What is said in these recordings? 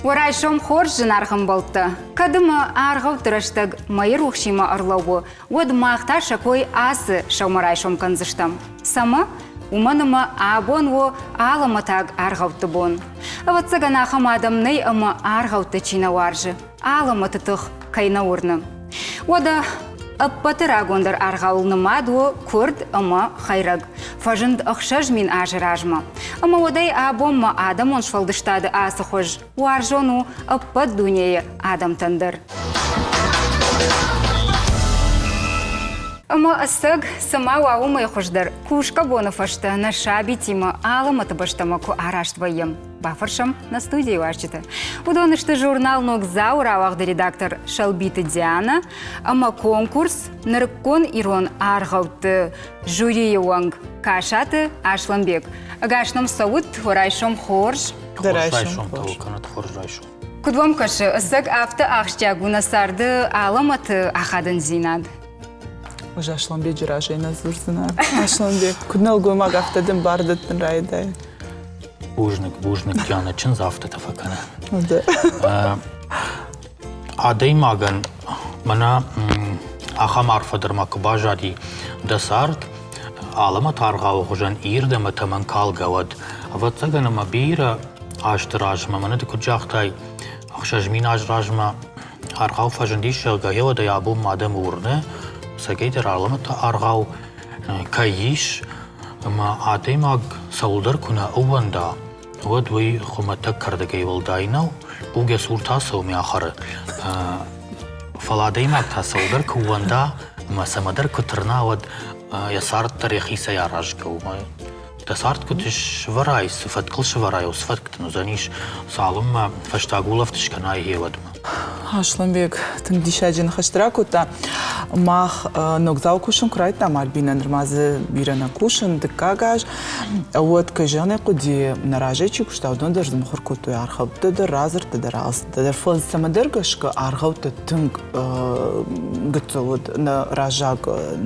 Уӕ райсом хорз, зынаргъ ӕмбӕлттӕ! Кӕд ӕмӕ аргъӕутты рӕстӕг мӕйы рухсимӕ ӕрлӕууы, уӕд мах та сӕ кой ацы сӕумӕрайсом кӕндзыстӕм. Цӕмӕ? Уымӕн ӕмӕ абон у алӕмӕтаг аргъӕутты бон. Ӕвӕццӕгӕн, ахӕм адӕм нӕй ӕмӕ аргъӕуттӕ чи нӕ уарзы, алӕмӕты тых кӕй нӕ уырны. Уӕдӕ ӕппӕты рагондӕр аргъауыл нымад у куырд ӕмӕ хӕйрӕг. Фӕзынд 6000 азы размӕ. Ӕмӕ уӕдӕй абонмӕ адӕмон сфӕлдыстады ацы хуыз уарзон у ӕппӕт дунейы адӕмтӕн дӕр. Ӕмӕ ӕцӕг, цыма уа уымӕй хуыздӕр, кусгӕ боны фӕстӕ нӕ сабитимӕ алӕмӕты бӕстӕмӕ куы араст вӕййӕм. Бафӕрсӕм нӕ студийы уазджыты. Уыдон сты журнал «Ногдзау» рауагъды редактор Сӕлбиты Диана ӕмӕ конкурс «Нырыккон ирон аргъӕутты» жюрийы уӕнг Касаты Асланбег. Ӕгас нӕм цӕут, райсом хорз. Хорз райсом кӕнӕт хорз райсом. Куыд уӕм кӕсы, ӕцӕг афтӕ ахсджиаг у нӕ царды алӕмӕты ахадындзинад? Ӕз Асланбеджы разӕй нӕ дзурдзынӕн. Асланбег, куыд нӕлгоймаг, афтӕ дын бар дӕттын райдай. Бузныг, бузныг, Диана, чындз афтӕтӕ фӕкӕны. Адӕймагӕн мӕнӕ ахӕм арфӕ дӕр ма куы баззади дӕ цард, алӕмӕт аргъауы хуызӕн ирд ӕмӕ тӕмӕнкалгӕ уӕд. Ӕвӕццӕгӕн ӕмӕ бирӕ азты размӕ, мӕнӕ ды куыд загътай, 6000 аз размӕ аргъау фӕзындис, зӕгъгӕ, гъеуӕд ӕй абон ма адӕмы уырны, цӕгӕйдӕр алӕмӕты аргъау кӕй ис, ӕмӕ адӕймаг цӕуылдӕр куы нӕ ӕууӕнда, уӕд уый хуымӕтӕг кӕрдӕгӕй уӕлдай нӕу, хъуг йӕ цур та цӕуы ахӕры. Фӕлӕ адӕймаг та цӕуылдӕр куы ууӕнда ӕмӕ цӕмӕдӕр куы тырна, уӕд йӕ цард дӕр йӕхицӕй аразгӕ у. Дӕ цард куыд сывӕрай, цы фӕткыл сывӕрай, уыцы фӕтк дын уыдзӕнис, цалынмӕ фӕстаг улӕфт скӕнай, гъеуӕдмӕ. Асланбег тынг диссаджы ныхӕстӕ ракодта. Мах ногдзау кусын куы райдыдтам Альбинӕ, нырма дзы бирӕ нӕ кусын, дыккаг аз, уӕд, кӕй зӕгъын ӕй хъуыди, нӕ разӕй чи куыста, уыдон дӕр дзы мыхуыр кодтой аргъӕуттӕ дӕр, радзырдтӕ дӕр, алцыдӕр дӕр. Фӕлӕ цӕмӕдӕр гӕсгӕ аргъӕуттӕ тынг гыццыл уыд нӕ раззаг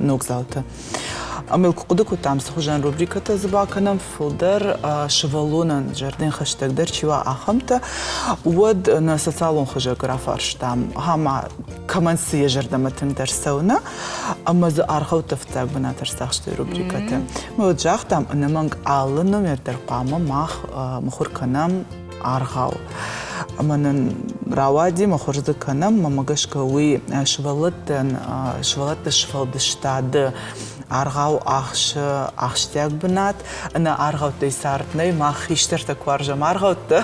ногдзауты. Ӕмӕ куы хъуыды кодтам, цы хуызӕн рубрикӕтӕ дзы бакӕнӕм, фылдӕр сывӕллонӕн зӕрдӕйӕн хӕстӕгдӕр чи уа, ахӕмтӕ, уӕд нӕ социалон хызӕг рафарстам, ӕмӕ кӕмӕн цы йӕ зӕрдӕмӕ тынгдӕр цӕуы, нӕ? Ӕмӕ дзы аргъӕуттӕ фыццаг бынат ӕрцахстой рубрикӕты. Мӕ уӕд загътам, ӕнӕмӕнг алы номер дӕр хъуамӕ мах мыхуыр кӕнӕм аргъау. Ӕмӕ нын рауади, мыхуыр дзы кӕнӕм, мӕмӕ гӕсгӕ уый сывӕллӕттӕн, сывӕллӕтты сфӕлдыстады аргъау ахсы ахсджиаг бынат. Ӕнӕ аргъӕуттӕй цард нӕй, мах хистӕртӕ куы уарзӕм аргъӕуттӕ,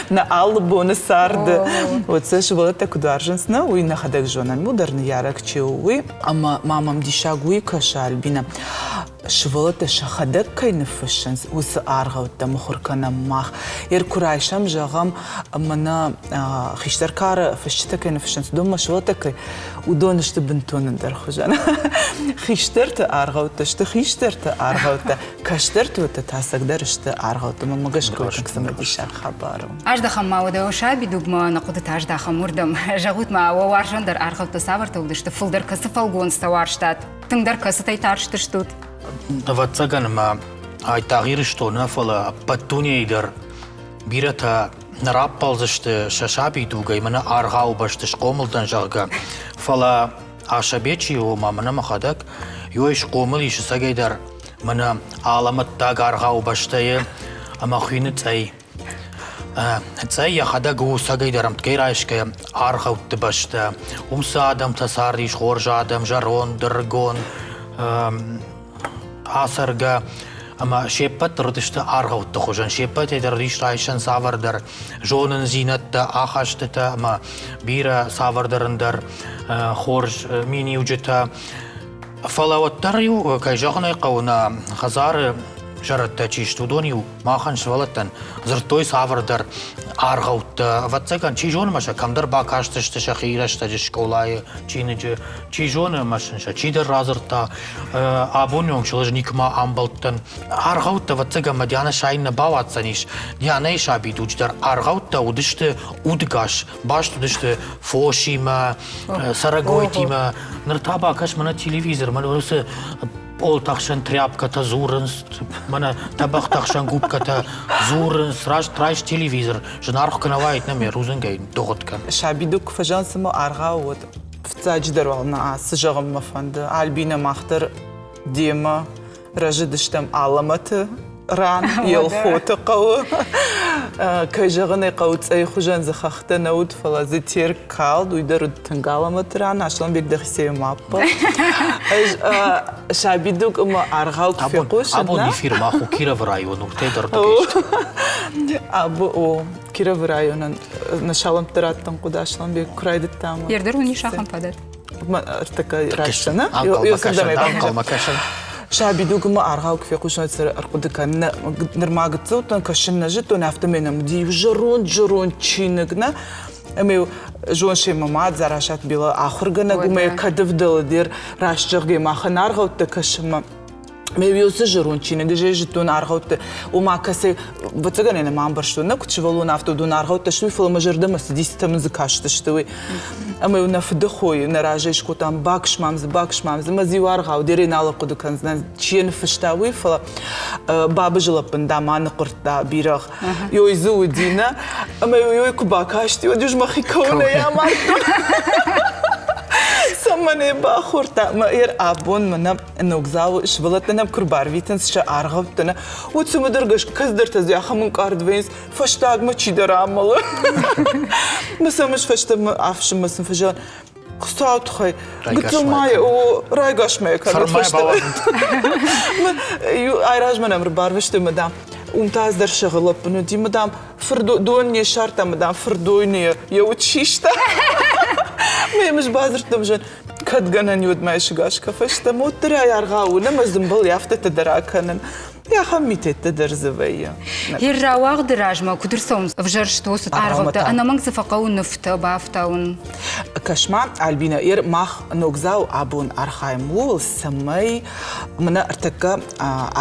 нӕ алы боны царды. Вот сӕ сывӕллӕттӕ куыд уарзынц, нӕ, уый нӕхӕдӕг зонӕм, иу дӕр ныййарӕг чи у, уый. Ӕмӕ ма мӕм диссаг уый кӕсы, Альбинӕ, сывӕллӕттӕ сӕхӕдӕг кӕй ныффыссынц, уыцы аргъӕуттӕ мыхуыр кӕнӕм мах. Ер куы райсӕм, зӕгъӕм, ӕмӕ нӕ хистӕр кары фысджытӕ кӕй ныффыссынц, уыдонмӕ сывӕллӕттӕ кӕй, уыдон сты бынтон ӕндӕр хуызӕн. Хистӕрты аргъӕуттӕ сты хистӕрты аргъӕуттӕ, кӕстӕрты уӕдта та ӕцӕгдӕр сты аргъӕуттӕ. Мӕнмӕ гӕсгӕ тынг цымыдисаг хабар у. Аздӕхӕм ма уӕдӕ сабидугмӕ, нӕ хъуыдытӕ аздахӕм уырдӕм. Зӕгъут-ма, уӕ уарзондӕр аргъӕуттӕ цавӕртӕ уыдысты, фылдӕр кӕцы фӕлгонцтӕ уарзтат? Тынгдӕр кӕцытӕй тарстыстут? Ӕвӕццӕгӕн ӕмӕ айдагъ Ирыстон нӕ, фӕлӕ ӕппӕт дунейы дӕр бирӕтӕ нӕ раппӕлдзысты сӕ сабидугӕй, мӕнӕ аргъауы бӕсты схъомыл дӕн, зӕгъгӕ. Фӕлӕ Асӕбе чи у, ома мӕнӕ мӕхӕдӕг, ёй схъомыл ис ӕцӕгӕйдӕр мӕнӕ алӕмӕттаг аргъауы бӕстӕйы ӕмӕ хуины цъӕй. Цӕй йӕхӕдӕг у цӕгӕйдӕр ӕмткӕй райсгӕ аргъӕутты бӕстӕ. Уым цы адӕмтӕ цардис, хорз адӕм, зӕронд, ӕрыгон, ацӕргӕ ӕмӕ се ппӕт дӕр уыдысты аргъӕутты хуызӕн. Се ппӕтӕй дӕр ис райсӕн цавӕрдӕр зонындзинӕдтӕ, ахастытӕ ӕмӕ бирӕ цавӕрдӕр ӕндӕр хорз миниуджытӕ. Фӕлӕ уӕддӕр-иу, кӕй зӕгъын ӕй хъӕуы, нӕ хӕдзары зӕрӕдтӕ чи сты, уыдон-иу махӕн сывӕллӕттӕн дзырдтой цавӕрдӕр аргъӕуттӕ. Ӕвӕццӕгӕн, чи зоны, ӕмӕ сӕ кӕмдӕр бакастысты сӕхи рӕстӕджы скъолайы чиныджы, чи зоны, ӕмӕ сын сӕ чидӕр радзырдта. Абоны онг сыл ӕз никуыма амбӕлдтӕн. Аргъӕуттӕ, ӕвӕццӕгӕн, мӕ Дианӕ сайын нӕ бауадздзӕнис. Дианӕйы сабидуджы дӕр аргъӕуттӕ уыдысты удгас, баст уыдысты фосимӕ, цӕрӕгойтимӕ. Ныр та бакӕс мӕнӕ телевизор, мӕнӕ уыцы. Пъолты ӕхсӕн тряпкӕтӕ дзурынц, мӕнӕ тӕбӕгъты ӕхсӕн губкӕтӕ дзурынц, раст райс телевизор, зынаргъ куы нӕ уаид, нӕ ме рудзынгӕй дыгъуыд кӕн. Сабидуг куы фӕзӕгъынц ӕмӕ аргъау уӕд фыццаджыдӕр уал нӕ цы зӕгъын мӕ фӕнды, Альбинӕ мах дӕр демӕ рӕзыдыстӕм алӕмӕты ран, Елхоты хъӕуы. Кӕй зӕгъын ӕй хъӕуы, цъӕй хуызӕн дзы хӕхтӕ нӕ уыд, фӕлӕ дзы Терк калд, уый дӕр уыд тынг алӕмӕты ран, Аслӕнбег дӕхицӕй ма ӕппӕл. Ӕз сабидуг ӕмӕ аргъау куы фехъусын, Абон эфир мах у Кировы район, уртӕй дӕр дыгӕйст. Або о, Кировы районӕн нӕ салӕмттӕ раттын хъуыд Аслӕнбег куы райдыдта. Ердӕр уын ис ахӕм фадат? Ӕртыккӕ райсдзӕнӕ. Ӕнхъӕлмӕ кӕсын. Сабидугмӕ аргъау куы фехъусын, уӕд ӕрхъуыды кӕн. Нырма гыццыл уыдтӕн, кӕсын нӕ зыдтон, афтӕмӕй нӕм уыди иу зӕронд-зӕронд чиныг, нӕ? Ӕмӕ зон се мӕ мад Зарасат Бела ахуыргӕнӕг, уымӕ кӕд ӕвдӕлы дӕр раст зӕгъгӕ махӕн аргъӕуттӕ кӕсынмӕ. Ме уыцы зӕронд чиныг ӕз зыдтон аргъӕутты, ома кӕцы, ӕвӕццӕгӕн ӕй нӕма ӕмбӕрстон, нӕ куыд сывӕллон, афтӕ уыдон аргъӕуттӕ сты, фӕлӕ мӕ зӕрдӕмӕ цыди, цытӕ мын дзы кастысты, уый. Ӕмӕ-иу нӕ фыдыхойы нӕ разӕй скодтам, бакс мӕм дзы, бакс мӕм дзы, мӕ дзы иу аргъау дӕр ӕй нал ӕрхъуыды кӕндзынӕн, чи йӕ ныффыста, уый, фӕлӕ бабызы лӕппын, дам, аныхъуырдта бирӕгъ. Ёй дзы уыди, нӕ? Ӕмӕ-иу ёй куы бакасти, уӕд ӕз мӕхи кӕуынӕй амардтон. Цӕмӕн ӕй бахордта? Мӕ ӕр абон мӕнӕ ногдзау сывӕллӕттӕ нӕм куы рбарвитынц сӕ аргъӕуттӕ, нӕ, уӕд цымыдӕр гӕсгӕ кӕцыдӕртӕ дзы ахӕм ӕнкъард вӕййынц, фӕстагмӕ чидӕр амӕлы. Мӕ сӕм ӕз фӕстӕмӕ ӕфсымӕр сын фӕзӕгъын, Хуыцау тыххӕй, гыццыл ма райгас мӕ кӕнут фӕстӕмӕ. Айразмӕ нӕм ӕрбарвыстой мӕ, дам, уым та ӕз дӕр сӕгъы лӕппын уыди, мӕ, дам, фырдон не ссардта, мӕ, дам, фырдойныйӕ йӕ уд систа. Мӕ йӕм ӕз бадзырдтон, зӕгъын, кӕд гӕнӕн уӕд ма сыгас кӕ фӕстӕмӕ, уӕддӕр ӕй аргъау нӕ мӕ дзымбыл афтӕтӕ дӕр акӕнын. Ахӕм митеттӕ дӕр дзы вӕййы. Йе рауагъды размӕ куыд ӕрцӕуынц ӕвзӕрст уыцы аргъӕуттӕ, ӕнӕмӕнг дзы фӕхъӕуы нывтӕ бафтауын? Кӕс-ма, Альбинӕ, ер мах ногдзау абон архайӕм ууыл, цӕмӕй мӕнӕ ӕртӕккӕ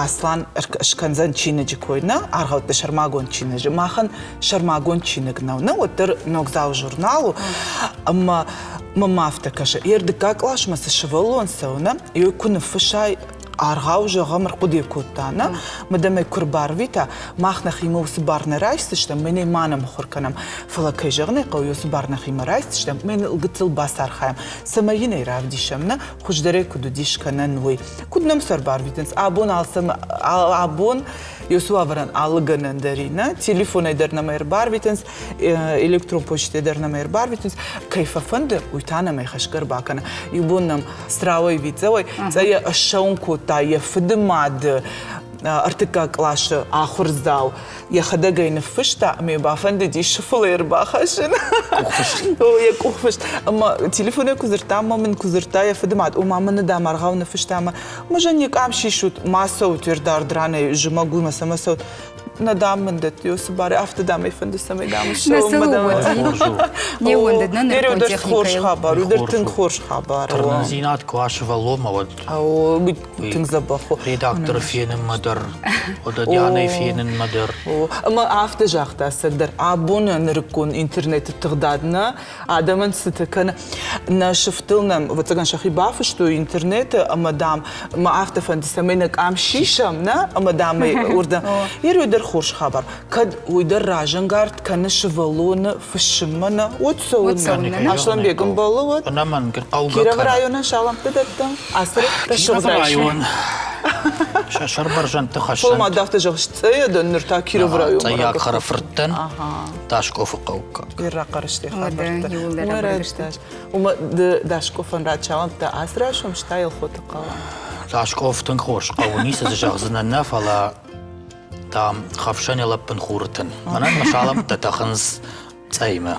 Аслан скӕндзӕн чиныджы кой, нӕ аргъӕутты сӕрмагонд чиныджы. Махӕн сӕрмагонд чиныг нӕу, нӕ уӕддӕр ногдзау журнал у. Ӕмӕ мӕм афтӕ кӕсы, ер дыккаг къласмӕ цы сывӕллон цӕуы, нӕ, йой куы ныффыссай аргъау зӕгъӕм ӕрхъуыды кодта, нӕ? Мадӕмӕ куы рбарвита, мах нӕхимӕ уыцы бар нӕ райсдзыстӕм, мӕнӕ ма нӕ мыхуыр кӕнӕм. Фӕлӕ, кӕй зӕгъын ӕй хъӕуы, уыцы бар нӕхимӕ райсдзыстӕм, мӕнӕ гыццыл бацархайӕм, цӕмӕй йын ӕй равдисӕм, нӕ? Хуыздӕрӕй куыд уыдис кӕнӕн, уый. Куыд нӕм сӕ ӕрбарвитынц? Абон алцӕмӕ, абон Еу уавӕрӕн алы гӕнӕн дӕр и, нӕ? Телефонӕй дӕр нӕмӕ ӕрбарвитынц, электрон почтӕй дӕр нӕмӕ ӕрбарвитынц. Кӕй фӕфӕнды, уый та нӕм ӕй хӕсгӕ ӕрбакӕны. Иу бон нӕм Страуӕй Вицӕуӕй цӕйӕ ссӕуын кодта йӕ фыды мады ӕртыккаг къласы ахуырдзау. Йӕхӕдӕг ӕй ныффыста ӕмӕ йӕ бафӕндыди сыфыл ӕй ӕрбахӕссын. Къухфыст. О, йӕ къухфыст. Ӕмӕ телефонӕй куы дзырдта ӕмӕ мын куы дзырдта йӕ фыды мад, ома мын дам аргъау ныффыста ӕмӕ Мызӕн йӕ къам сисут, ма цӕут ӕрдард ранӕй, зымӕг уымӕ цӕмӕ цӕут. Нӕ дам мын дӕтты цы бар, афтӕ дам ӕй фӕнды, цӕмӕй дам ссӕуын. Не уӕндыд нӕ нырыккон техникӕйыл. Хорз хабар, уый дӕр тынг хорз хабар. Тырнындзинад куы уа сывӕллонмӕ, уӕд тынг дзӕбӕх у. Редакторы фенынмӕ дӕр, уӕдӕ Дианӕйы фенынмӕ дӕр. Ӕмӕ афтӕ загъта ӕцӕгдӕр, абоны нырыккон интернеты тыгъдад нӕ адӕмӕн цытӕ кӕны. Нӕ сыфтыл нӕм, ӕвӕццӕгӕн, сӕхи бафыстой интернеты ӕмӕ, дам, мӕ афтӕ фӕнды, цӕмӕй нӕ къам сисӕм, нӕ, ӕмӕ, дам, ӕй уырдӕм. Йер уый дӕр хорз хабар. Кӕд уый дӕр разӕнгард кӕны сывӕллоны фыссынмӕ, нӕ, уӕд цӕуыннӕ? Аслӕнбег ӕмбӕлы уӕд? Ӕнӕмӕнг хъӕугӕ Кировы районӕн салӕмттӕ дӕттӕм. Ацы рӕсугъд район. Сӕ сӕрбӕрзӕндты хӕссӕнт. Фӕлӕ ма афтӕ зӕгъыс, Цъӕйӕ дӕн ныр та Кировы районмӕ. Цъӕйаг хӕрӕфырттӕн Дашкъофы хъӕуккаг. Иррахъӕрысты хабӕрттӕ. Уымӕ ды Дашкъофӕн рачалӕмттӕ ацы райсом стай Елхоты хъӕуы. Дашкъоф тынг хорз хъӕуы, ницы дзы зӕгъдзынӕн нӕ, фӕлӕ там хӕфсӕн йӕ лӕппын хуры тын. Мӕнӕн мӕ салӕмттӕ тӕхынц Цъӕймӕ.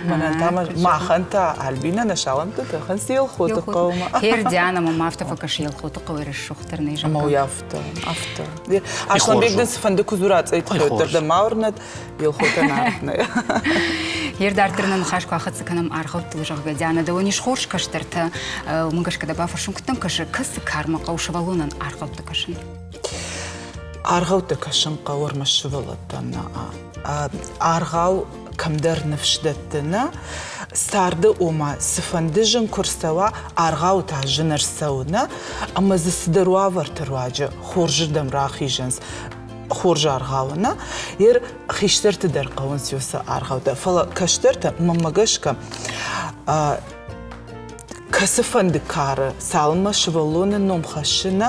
Мӕнӕн та махӕн та Альбинӕ нӕ салӕмттӕ тӕхынц Елхоты хъӕумӕ. Хер Диана мӕм афтӕ фӕкӕсы Елхоты хъӕуы рӕсугъддӕр нӕй зӕгъгӕ. Ӕмӕ уый афтӕ, афтӕ. Асланбег дын цыфӕнды куы дзура цъӕйты дӕр дӕ ма уырнӕд, Елхотӕн аргъ нӕй. Ер дарддӕр нӕ ныхас куы ахӕццӕ кӕнӕм аргъӕуттыл, зӕгъгӕ, Диана, дӕуӕн ис хорз кӕстӕртӕ. Уымӕ гӕсгӕ дӕ бафӕрсын, куыд дӕм кӕсы, кӕцы кармӕ хъӕуы сывӕллонӕн аргъӕуттӕ кӕсын? Аргъӕуттӕ кӕсын хъӕуы ӕрмӕст сывӕллӕттӕн нӕ. Аргъау кӕмдӕр ныфс дӕтты, нӕ? Царды ома цыфӕнды зын куы рцӕуа, аргъауы та зын ӕрцӕуы, нӕ? Ӕмӕ дзы цыдӕр уавӕрты руаджы хорзырдӕм рахизынц хорз аргъауы, нӕ? Ер хистӕрты дӕр хъӕуынц уыцы аргъӕуттӕ, фӕлӕ кӕстӕртӕ, мӕнмӕ гӕсгӕ, кӕцыфӕнды кары, цалынмӕ сывӕллоны ном хӕссы, нӕ,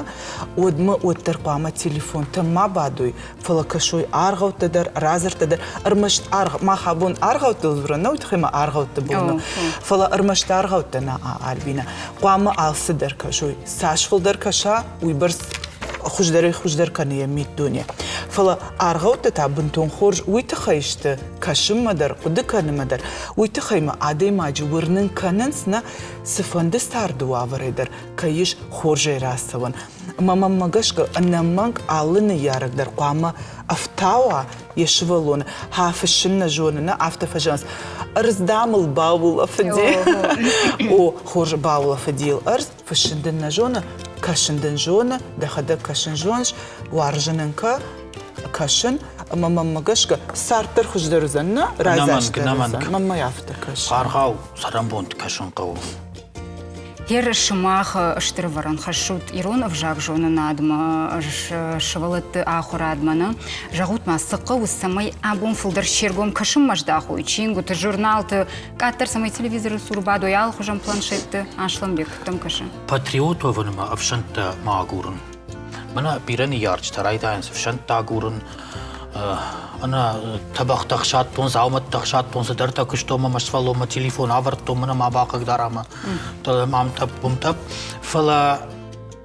уӕдмӕ уӕддӕр хъуамӕ телефонтӕм ма бадой, фӕлӕ кӕсой аргъӕуттӕ дӕр, радзырдтӕ дӕр. Ӕрмӕст аргъ, мах абон аргъӕуттыл дзурӕн нӕ, уый тыххӕй ма аргъӕутты бон у. Фӕлӕ ӕрмӕст аргъӕуттӕ нӕ, Альбинӕ. Хъуамӕ алцыдӕр кӕсой. Цас фылдӕр кӕса, уыйбӕрц хуыздӕрӕй-хуыздӕр кӕны йӕ миддуне. Фӕлӕ аргъӕуттӕ та бынтон хорз уый тыххӕй сты, кӕсынмӕ дӕр, хъуыды кӕнынмӕ дӕр, уый тыххӕй ма адӕймаджы уырнын кӕнынц, нӕ, цыфӕнды царды уавӕрӕй дӕр кӕй ис хорзӕй рацӕуӕн. Ӕмӕ мӕнмӕ гӕсгӕ, ӕнӕмӕнг алы ныййарӕг дӕр хъуамӕ ӕфтауа йӕ сывӕллоны, ха фыссын нӕ зоны, нӕ, афтӕ фӕзӕгъынц, ӕрдз дам ыл баулӕфыди. О, хорз баулӕфыди йыл ӕрдз, фыссын дын нӕ зоны, кӕсын дын зоны, дӕхӕдӕг кӕсын зоныс, уарзын ын кӕ, кӕсын, ӕмӕ мӕнмӕ гӕсгӕ цард дӕр хуыздӕр уыдзӕн, нӕ райдзастдӕр уыдзӕн. Мӕнмӕ афтӕ кӕсы. Аргъау цӕрӕнбонты кӕсын хъӕуы. Гер сымах стыр ӕвӕрӕн хӕссут ирон ӕвзагзонынадмӕ, сывӕллӕтты ахуырадмӕ, нӕ? Зӕгъут-ма, цы хъӕуы, цӕмӕй абон фылдӕр се ргом кӕсынмӕ здахой чингуыты, журналты, къаддӕр цӕмӕй телевизоры цур бадой алыхуызон планшетты? Аслӕнбег, куыд дӕм кӕсы? Патриот уӕвынмӕ ӕфсӕнттӕ ма агурын. Мӕнӕ бирӕ ныййарджытӕ райдайынц ӕфсӕнттӕ агурын, ӕнӕ тӕбӕгътӕ хсадтон, дзаумӕттӕ хсадтон, цыдӕртӕ куыстон ӕмӕ сывӕллонмӕ телефон авӕрдтон, мӕнӕ ма бахъыгдара мӕ ам тъӕпп, уым тъӕпп. Фӕлӕ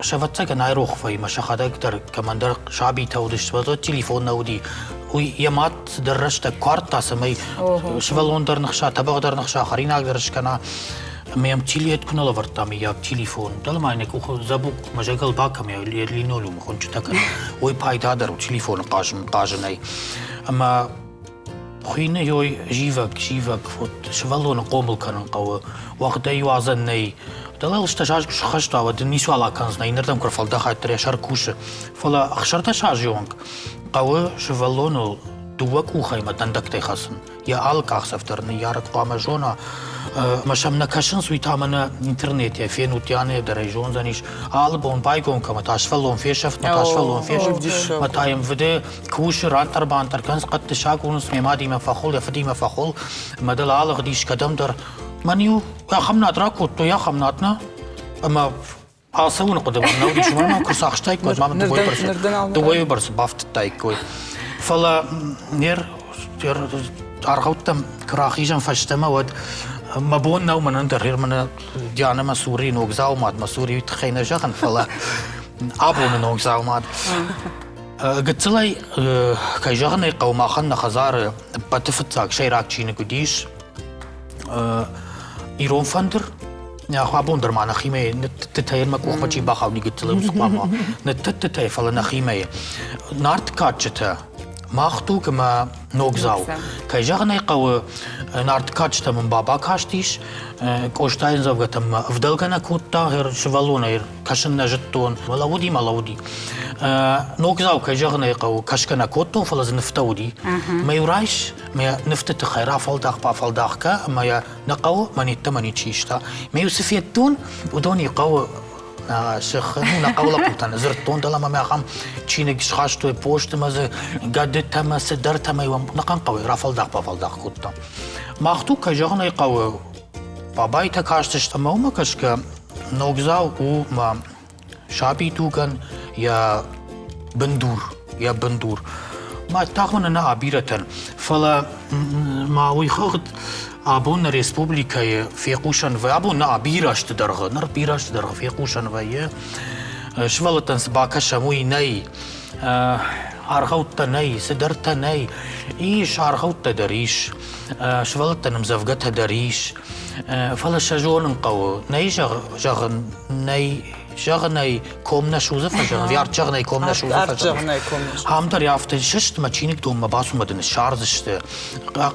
сӕ ӕвӕццӕгӕн айрох вӕййы мӕ сӕхӕдӕг дӕр кӕмӕндӕр сабитӕ уыдысты, уӕд телефон нӕ уыди. Уый йӕ мад цыдӕр рӕстӕг куы ардта, цӕмӕй сывӕллон дӕр ныхса, тӕбӕгъ дӕр ныхса, хӕринаг дӕр скӕна. Ӕмӕ йӕм тилет куы нӕ лӕвӕрдта, мыййаг, телефон. Дӕлӕ ма йын йӕ къухы дзӕбуг мӕ зӕгӕл бакӕм, йӕ линолеумы хуынчъытӕ кӕны. Уый пайдадӕр у телефоны хъазынӕй. Ӕмӕ хуыйны ёй зивӕг, зивӕг, вот сывӕллоны хъомыл кӕнын хъӕуы, уӕгъдӕй уадзӕн нӕй. Дӕлӕ лыстӕг аз куы схӕста, уӕд ын ницуал акӕндзынӕ, иннӕрдӕм куы ӕрфӕлдӕхай, дӕр йӕ сӕр кусы. Фӕлӕ 16 азы онг хъӕуы сывӕллоныл дыууӕ къухӕй мӕ дӕндӕгтӕй хӕцын. Йӕ алы къахдзӕф дӕр ныййарӕг хъуамӕ зона. Ӕмӕ сӕм нӕ кӕсынц, уый та мӕнӕ интернетӕй фенут, Дианӕ дӕр ӕй зондзӕнис. Алы бон байгом кӕмӕ та сывӕллон фесӕфт, мӕ та сывӕллон фесӕфт, мӕ та йӕм МВД кусы, рантъӕр-бантъӕр кӕнынц, хъӕдты сагурынц, ме мадимӕ фӕхуыл, йӕ фыдимӕ фӕхуыл, ӕмӕ дыл алыгъдис кӕдӕмдӕр. Мӕн-иу ахӕм над ракодтой, ахӕм над нӕ. Ӕмӕ Ацӕуыны хъуыды мӕм нӕ уыдис, уымӕн ӕмӕ куы рцахстаиккой, уӕд ма мын дыууӕйы бӕрц бафтыдтаиккой. Фӕлӕ не аргъӕуттӕм куы рахизӕм фӕстӕмӕ, уӕд мӕ бон нӕу мӕнӕн дӕр мӕнӕ Дианӕ мӕ цуры ног дзаумад, мӕ цуры уый тыххӕй нӕ зӕгъын, фӕлӕ абоны ног дзаумад. Гыццылӕй, кӕй зӕгъын ӕй хъӕуы, махӕн нӕ хӕдзары ӕппӕты фыццаг сӕйраг чиныг уыдис Ирон фӕндыр. Абон дӕр ма нӕхимӕ ныттытӕй мӕ къухмӕ чи бахауди гыццылӕй уыцы хъуамӕ ныттытӕй, фӕлӕ нӕхимӕ Нарт кадджытӕ мах дуг ӕмӕ Ногдзау. Кӕй зӕгъын ӕй хъӕуы, Нарт кадджытӕ мын баба кастис, Къостайы ӕмдзӕвгӕтӕм мӕ ӕвдӕлгӕ нӕ кодта, сывӕллонӕй кӕсын нӕ зыдтон, фӕлӕ уыди мӕ лӕууыди. Ногдзау, кӕй зӕгъын ӕй хъӕуы, кӕсгӕ нӕ кодтон, фӕлӕ дзы нывтӕ уыди. Мӕ-иу райс, мӕ нывты тыххӕй рафӕлдах-бафӕлдах кӕ ӕмӕ йӕ нӕ хъӕуы, мӕ ниттӕ ничи иста. Ме-иу цы федтон, уыдон и хъӕуы сых, ну, нӕ хъӕуы лӕппутӕн дзырдтон дӕлӕмӕ мӕ ахӕм чиныг схастой посты мӕ дзы гӕдытӕ мӕ цыдӕртӕ мӕ нӕхъӕн хъӕуы рафӕлдах-бафӕлдах кодта. Мах туг, кӕй зӕгъын ӕй хъӕуы, бабайтӕ кастысты ӕмӕ уымӕ гӕсгӕ ногдзау у мӕ сабидугӕн йӕ бындур, йӕ бындур. Ма тагъд нӕ бирӕтӕн, фӕлӕ ма уый хыгъд абон нӕ республикӕйы фехъусӕн вӕййы, абон нӕ бирӕ азты дӕргъы, ныр бирӕ азты дӕргъы фехъусӕн вӕййы, сывӕллӕттӕн цы бакӕсӕм, уый нӕй, аргъӕуттӕ нӕй, цыдӕртӕ нӕй. Ис, аргъӕуттӕ дӕр ис, сывӕллӕттӕн ӕмдзӕвгӕтӕ дӕр ис, Фӕлӕ сӕ зонын хъӕуы. Нӕй зӕгъын, нӕй зӕгъынӕй ком нӕ судзы фӕзӕгъын, арт зӕгъынӕй ком нӕ судзы фӕзӕгъын. Ам дӕр афтӕ сыст мӕ чиныгдонмӕ бацу дын ссардзысты.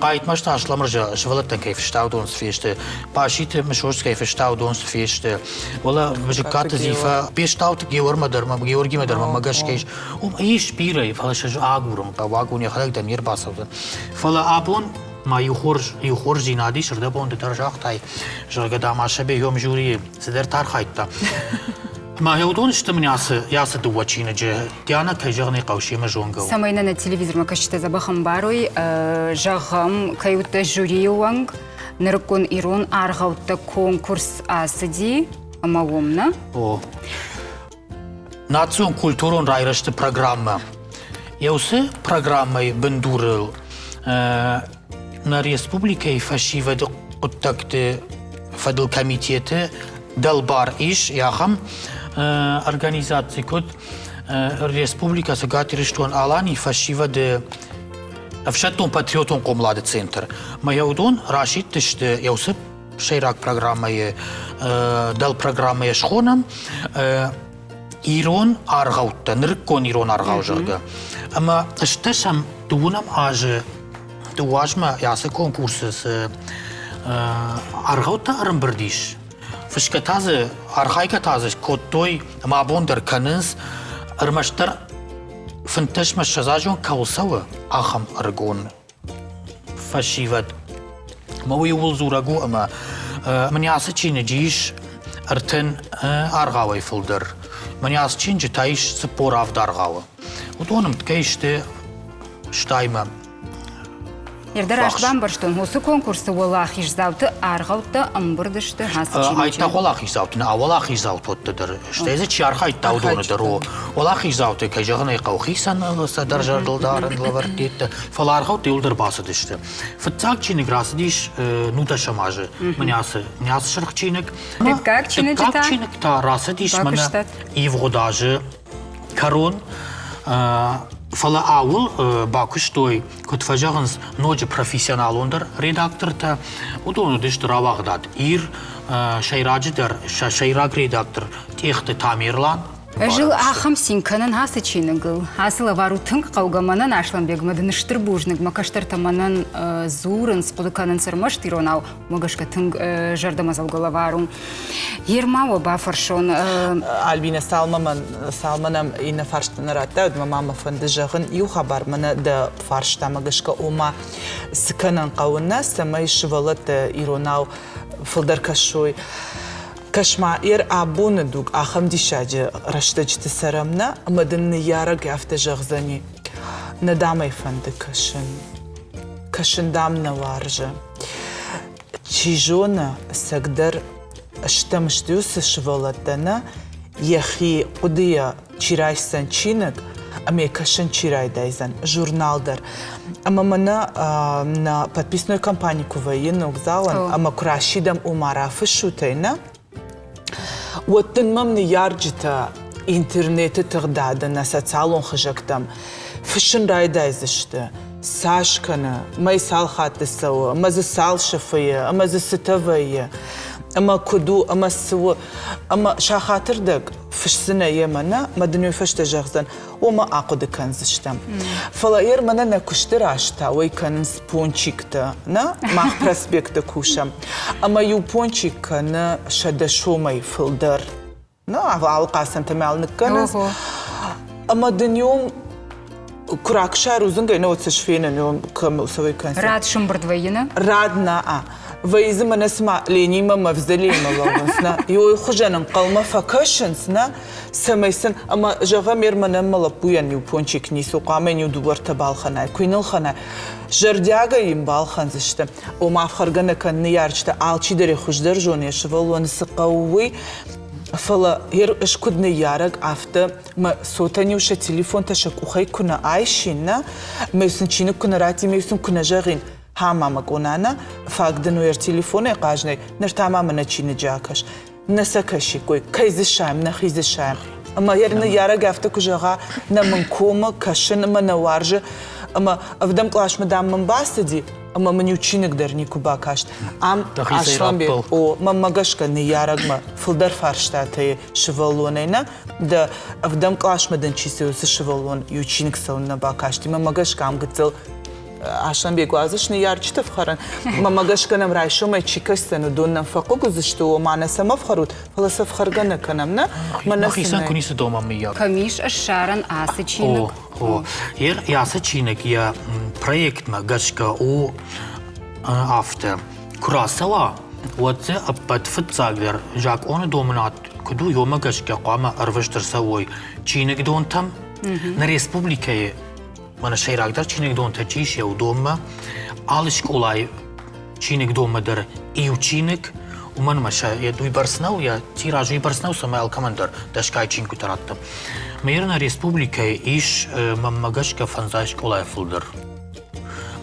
Хъайтмазты Аслӕмырзӕ сывӕллӕттӕн кӕй фыста, уыдон цы фесты. Баситы Мысост кӕй фыста, уыдон цы фесты. Уӕлӕ Бызыккаты Зифа, Бестауты Геормӕ дӕр, Георгимӕ дӕр мӕ гӕсгӕ ис. Уым ис бирӕ, фӕлӕ сӕ агурын хъӕуы, агурын йӕхӕдӕг дӕр не рбацӕудзӕн. Фӕлӕ абон. Ма иу хорз, иу хорздзинад ис, ӕрдӕбон ды дӕр загътай, зӕгъгӕ, дам, Асӕбе йом жюрийы цыдӕртӕ архайдта. Ма уыдон сты мын ацы, ацы дыууӕ чиныджы. Диана, кӕй зӕгъын ӕй хъӕуы, семӕ зонгӕ у. Цӕмӕй нӕ нӕ телевизормӕ кӕсджытӕ дзӕбӕх ӕмбарой, зӕгъӕм, кӕй уыдтӕ жюрийы уӕнг, нырыккон ирон аргъӕуттӕ конкурс ацыди, ӕмӕ уым нӕ? О. Национ культурон райрӕзты программӕ. Еуцы программӕйы бындурыл нӕ республикӕйы фӕсивӕды хъуыддӕгты фӕдыл комитеты дӕлбар ис ахӕм организаци, куыд Республикӕ Цӕгат Ирыстон-Аланийы фӕсивӕды ӕфсӕддон-патриотон хъомылады центр. Мӕ уыдон расидтысты еуцы сӕйраг программӕйы дӕлпрограммӕйы схонӕм ирон аргъӕуттӕ, нырыккон ирон аргъау, зӕгъгӕ. Ӕмӕ стӕсӕм дыууынӕм азы дыууӕ азмӕ ацы конкурсы цы аргъӕуттӕ ӕрӕмбырд ис, фысгӕ та дзы, архайгӕ та дзы кодтой ӕмӕ абон дӕр кӕнынц, ӕрмӕстдӕр фынддӕсмӕ ссӕдзазон кӕуыл цӕуы, ахӕм ӕрыгон фӕсивӕд. Ӕмӕ уый ууыл дзурӕг у, ӕмӕ мын ацы чиныджы ис ӕртын аргъауӕй фылдӕр. Мӕн ацы чиныджы та ис 47 аргъауы. Уыдон ӕмткӕй сты стаймӕ. Ныр раст бамбӕрстон, уыцы конкурсы уӕлахиздзауты аргъӕуттӕ ӕмбырд сты ацы чиныджы. Айдта уӕлахиздзауты, нӕ уӕлахиздзаутотты дӕр, стӕй дзы чи архайдта, уыдоны дӕр. Уӕлахиздзауты, кӕй зӕгъын ӕй хъӕуы, хицӕн цӕдӕр зӕрдыл дарын лӕвӕрдтӕ, фӕлӕ аргъӕуттӕ иуылдӕр бацыдысты. Фыццаг чиныг рацыдис нудӕсӕм азы, мӕнӕ ацы, мӕнӕ ацы сырх чиныг. Дыккаг чиныджы та? Дыккаг чиныг та рацыдис мӕнӕ ивгъуыд азы кӕрон. Фӕлӕ ауыл бакуыстой, куыд фӕзӕгъынц, ноджы профессионалондӕр редактортӕ. Уыдон уыдысты рауагъдад Ир, сӕйраджыдӕр сӕ сӕйраг редактор Тъехты Тамерлан. Ӕз ыл ахӕм цин кӕнын ацы чиныгыл. Ацы лӕвар у тынг хъӕугӕ мӕнӕн, Аслӕнбегмӕ дын стыр бузныг. Мӕ кӕстӕртӕ мӕнӕн дзурынц, хъуыды кӕнынц ӕрмӕст иронау, уымӕ гӕсгӕ тынг зӕрдӕмӕдзӕугӕ лӕвар у. Ерма уӕ бафӕрсон. Альбина, цалмӕ нӕм иннӕ фарста нӕ радта, уӕдмӕ ма мӕ фӕнды зӕгъын иу хабар мӕнӕ дӕ фарстамӕ гӕсгӕ, ома цы кӕнын хъӕуы нӕ, цӕмӕй сывӕллӕттӕ иронау фылдӕр кӕсой. Кӕс-ма, ер абоны дуг ахӕм диссаджы рӕстӕджыты цӕрӕм нӕ, ӕмӕ дын ныййарӕг афтӕ зӕгъдзӕни, нӕ дам ӕй фӕнды кӕсын. Кӕсын дам нӕ уарзы. Чи зоны, ӕцӕгдӕр стӕм сты уыцы сывӕллӕттӕ нӕ, йӕхи хъуыдыйӕ чи райсдзӕн чиныг ӕмӕ йӕ кӕсын чи райдайдзӕн, журнал дӕр. Ӕмӕ мӕнӕ нӕ подписной компани куы вӕййы ногдзауӕн ӕмӕ куы расидӕм, ома рафыссут ӕй, нӕ, уӕд дын мӕм ныййарджытӕ интернеты тыгъдады нӕ социалон хызӕгтӕм фыссын райдайдзысты, цас кӕны, мӕй цал хатты цӕуы, ӕмӕ дзы цал сыфы и, ӕмӕ дзы цытӕ вӕййы, ӕмӕ куыд у, ӕмӕ цы у. Ӕмӕ сахатырдӕг фысдзынӕ йемӕ нӕ, мӕ дын уый фӕстӕ зӕгъдзӕн, уымӕ ахъуыды кӕндзыстӕм. Фӕлӕ ер мӕнӕ нӕ куысты раз та уый кӕнынц пончиктӕ, нӕ? Мах проспекты кусӕм. Ӕмӕ иу пончик кӕны 100 сомӕй фылдӕр. Нӕ, алы хъацӕнтӕ мӕл ныккӕнынц. Ӕмӕ дын иу куы ракса рудзынгӕй, нӕ уӕд сфенын, кӕм цӕуой кӕнцӕ. Рад сымбырд вӕййы, нӕ? Рад нӕ. Вӕййы дзы мӕнӕ цыма Лениимӕ мавзолеймӕ лӕууынц, нӕ? Иой хуызӕн ӕнхъӕлмӕ фӕкӕсынц, нӕ? Цӕмӕй сын, ӕмӕ зӕгъӕм, ер мӕнӕн мӕ лӕппуйӕн иу пончик ницы хъуамӕ йын иу дыууӕртӕ балхӕнай, куы йын ӕлхӕнай. Зӕрдиагӕй йын балхӕндзысты. Ома ӕфхӕргӕ нӕ кӕн ныййарджытӕ, алчидӕр йӕ хуыздӕр зоны, йӕ сывӕллоны цы хъӕуы, уый. Фӕлӕ ер ӕз куыд ныййарӕг, афтӕ мӕ цотӕн-иу сӕ телефонтӕ сӕ къухӕй куы нӕ айсин, нӕ, мӕ сын чиныг куы нӕ раттин, мӕ сын куы нӕ зӕгъин, ха, мамӕ къона, фаг дын уӕр телефонӕй хъазнӕй, ныр та ма мӕнӕ чиныджы акӕс. Нӕ сӕ кӕсиккой, кӕй дзы сайӕм, нӕхи дзы сайӕм. Ӕмӕ йӕ ныййарӕг афтӕ куы зӕгъа, нӕ мын комы, кӕсын ӕмӕ нӕ уарзы, ӕмӕ ӕвдӕм къласмӕ, дам, мын бацыди, ӕмӕ мын иу чиныг дӕр никуы бакаст. Ам Асланбег, о, мӕнмӕ гӕсгӕ ныййарӕгмӕ фылдӕр фарстатӕ сывӕллонӕй нӕ, дӕ ӕвдӕм къласмӕ дын чи цӕуы, уыцы сывӕллон иу чиныг цӕуыннӕ бакасти. Мӕнмӕ гӕсгӕ ам гыццыл Асланбег уадзыс ныййарджыты фхӕрын. Мӕнмӕ гӕсгӕ нӕм райсомӕй чи кӕсдзӕн, уыдон нӕм фӕхъыг уыдзысты, ома нӕ цӕмӕ фхӕрут, фӕлӕ сӕ фхӕргӕ нӕ кӕнӕм, нӕ? Мӕнӕ хицӕн куы ницы домӕм, мыййаг. Кӕм ис ссарӕн ацы чиныг? О, о. Ацы чиныг йӕ проектмӕ гӕсгӕ у. афтӕ. Куы рацӕуа, уӕд дзы ӕппӕт фыццагдӕр закъоны домынад куыд у, уымӕ гӕсгӕ хъуамӕ ӕрвыст ӕрцӕуой чиныгдонтӕм, нӕ республикӕйы мӕнӕ сӕйрагдӕр чиныгдонтӕ чи ис, уыдонмӕ, алы скъолайы чиныгдонмӕ дӕр иу чиныг, уымӕн ӕмӕ сӕ уыйбӕрц нӕу, йӕ тираж уыйбӕрц нӕу, цӕмӕй алкӕмӕн дӕр дӕсгай чингуытӕ раттӕм. Мӕ нӕ республикӕйы ис, мӕнмӕ гӕсгӕ, фӕндзай скъолайы фылдӕр.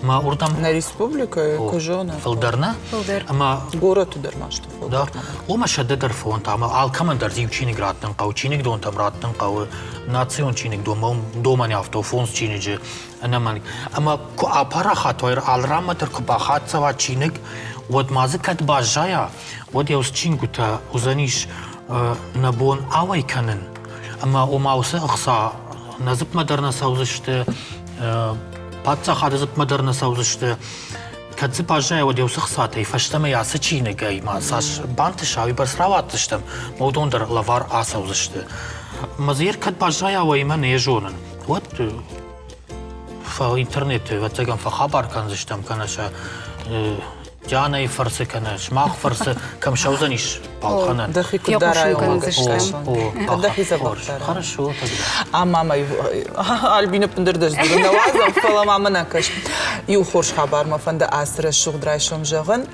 Ма уырдӕм Нӕ республикӕйы куы зоны. Фылдӕр нӕ? Фылдӕр. Ӕмӕ горӕты дӕр ма сты фылдӕр. Да. Уымӕ сӕдӕ дӕр фонт ӕмӕ алкӕмӕн дӕр иу чиныг раттын хъӕуы, чиныгдонтӕм раттын хъӕуы, национ чиныгдонмӕ домӕн афтӕ фондз чиныджы ӕнӕмӕнг. Ӕмӕ куы апарахат уай, алы ранмӕ дӕр куы бахӕццӕ уа чиныг, уӕд ма дзы кӕд баззайа, уӕд йӕ уыцы чингуытӕ уыдзӕнис нӕ бон ауӕй кӕнын. Ӕмӕ ома уыцы ӕхца нӕ дзыпмӕ дӕр нӕ цӕудзысты, паддзахады дзыпмӕ дӕр нӕ цӕудзысты. Кӕд дзы баззайа, уӕд уыцы хцатӕй фӕстӕмӕ ацы чиныгӕй ма цас бантыса, уыйбӕрц рауадздзыстӕм, уыдон дӕр лӕвар ацӕудзысты. Мӕ дзы кӕд баззайа, уӕимӕ нӕ зонын. Уӕд интернеты, ӕвӕццӕгӕн, фӕхабар кӕндзыстӕм, кӕнӕ сӕ Дианӕйы фӕрцы кӕнӕ сымах фӕрцы кӕм сӕудзӕнис балхӕнӕн. Дӕхи куыд дарай, Дӕхи дзӕбӕх дарай. Хорошо тогда. А мама, Альбина ӕппындӕр дӕ дзурын нӕ уадзӕм, фӕлӕ ма мӕнӕ кӕс. Иу хорз хабар мӕ фӕнды ацы рӕсугъд райсом зӕгъын.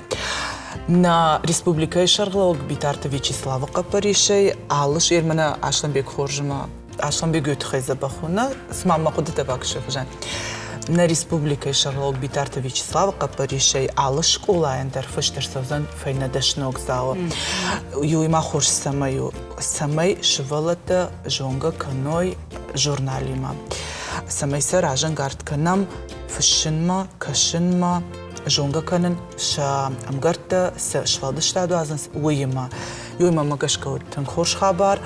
Нӕ республикӕйы сӕргълӕууӕг Битарты Вячеславы хъӕппӕрисӕй алы мӕнӕ Аслӕнбег хорзмӕ Аслӕнбег тыххӕй дзӕбӕх у, нӕ, цыма мӕ хъуыдытӕ бакӕсы хуызӕн. Нӕ республикӕйы сӕргълӕууӕг Битарты Вячеславы хъӕппӕрисӕй алы скъолайӕн дӕр фыст ӕрцӕудзӕн фӕйнӕ дӕсног залы. Иуимӕ хорз цӕмӕй у, цӕмӕй сывӕллӕттӕ зонгӕ кӕной журналимӕ, цӕмӕй сӕ разӕнгард кӕнӕм фыссынмӕ, кӕсынмӕ, зонгӕ кӕнын сӕ ӕмгӕрттӕ цы сфӕлдыстад уадзынц, уыимӕ. Уый мӕ гӕсгӕ уыд тынг хорз хабар.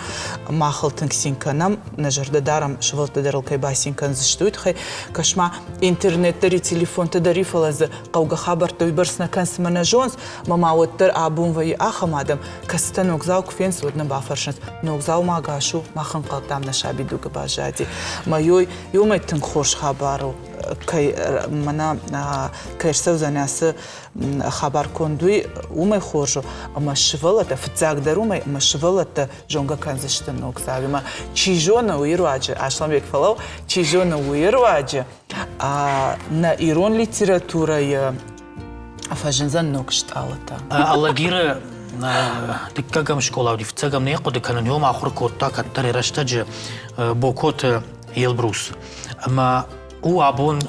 Мах ыл тынг цин кӕнӕм, нӕ зӕрдӕ дарӕм, сывӕллӕттӕ дӕр ыл кӕй бацин кӕндзысты, уый тыххӕй. Кӕс-ма, интернет дӕр и, телефонтӕ дӕр и, фӕлӕ дзы хъӕугӕ хабӕрттӕ уыйбӕрц нӕ кӕнынц ӕмӕ нӕ зонынц. Мӕ ма уӕддӕр абон вӕййы ахӕм адӕм, кӕцытӕ ногдзау куы фенынц, уӕд нӕ бафӕрсынц, ногдзау ма ӕгас у, мах ӕнхъӕлдтам нӕ сабидугы баззади. Мӕ ой, уымӕй тынг хорз хабар у, кӕй мӕнӕ кӕй ӕрцӕудзӕн ацы хабар конд уый уымӕй хорз у, ӕмӕ сывӕллӕттӕ, фыццагдӕр уымӕй, ӕмӕ сывӕллӕттӕ зонгӕ кӕндзысты ног цардимӕ. Чи зоны, уый руаджы, Асланбег фӕлӕу, чи зоны, уый руаджы нӕ ирон литературӕйы фӕзындзӕн ног стъалытӕ. Алагиры дыккӕгӕм скъола уыди, фыццӕгӕм нӕ хъуыды кӕнын, уым ахуыр кодта кӕддӕр рӕстӕджы Бокоты Елбрус. Ӕмӕ у абон